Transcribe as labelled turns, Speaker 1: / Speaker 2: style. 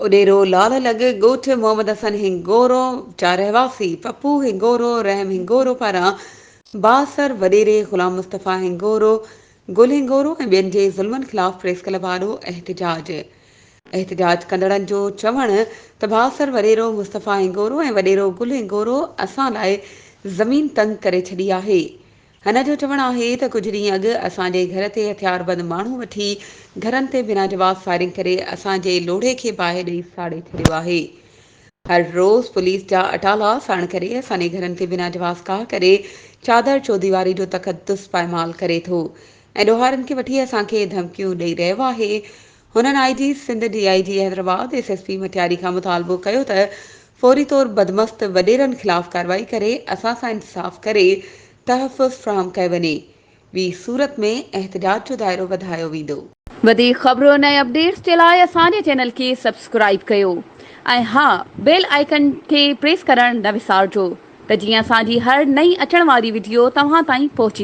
Speaker 1: اڏيرو لال لڳ ڳوٺ محمد حسن هنگورو جا رهواسي پپو هنگورو، رحم هنگورو پاران بااثر وڏيري غلام مصطفيٰ هنگورو، گل هنگورو ۽ ٻين جي ظلمن خلاف پريس ڪلب آڏو احتجاج. احتجاج ڪندڙن جو چوڻ ته بااثر وڏيرو مصطفيٰ هنگورو ۽ وڏيرو گل هنگورو اسان لاء زمين تنگ ڪري ڇڏي آهي. هن جو چوڻ آهي ته ڪجهه ڏينهن اڳ اسان جي گهر تي هٿياربند ماڻهو وٺي گهرن تي بنا جواز فائرنگ ڪري اسان جي لوڙهي کي باهه ڏئي ساڙي ڇڏيو آهي. هر روز پوليس جا اٽالا ساڻ ڪري اسان جي گهرن تي بنا جواز ڪاهه ڪري چادر چوديواري جو تقدس پائمال ڪري ٿو ۽ ڏوهارين کي وٺي اسان کي ڌمڪيون ڏئي رهيو آهي. هنن I G Sindh, D I G Hyderabad, S S P Matiari کان مطالبو ڪيو ته فوري طور بدمست وڏيرن خلاف ڪارروائي ڪري اسان سان انصاف ڪري تحفظ فراهم ڪيو وڃي ٻي صورت ۾ احتجاج جو دائرو وڌايو ويندو.
Speaker 2: وڌيڪ خبرن ۽ اپڊيٽس جي لاء اسان جي چينل کي سبسڪرائيب ڪيو ۽ ها بيل آئيڪن کي پريس ڪرڻ نه وسارجو ته جيئن اسان جي هر نئين اچڻ واري وڊيو توهان تائين پهچي.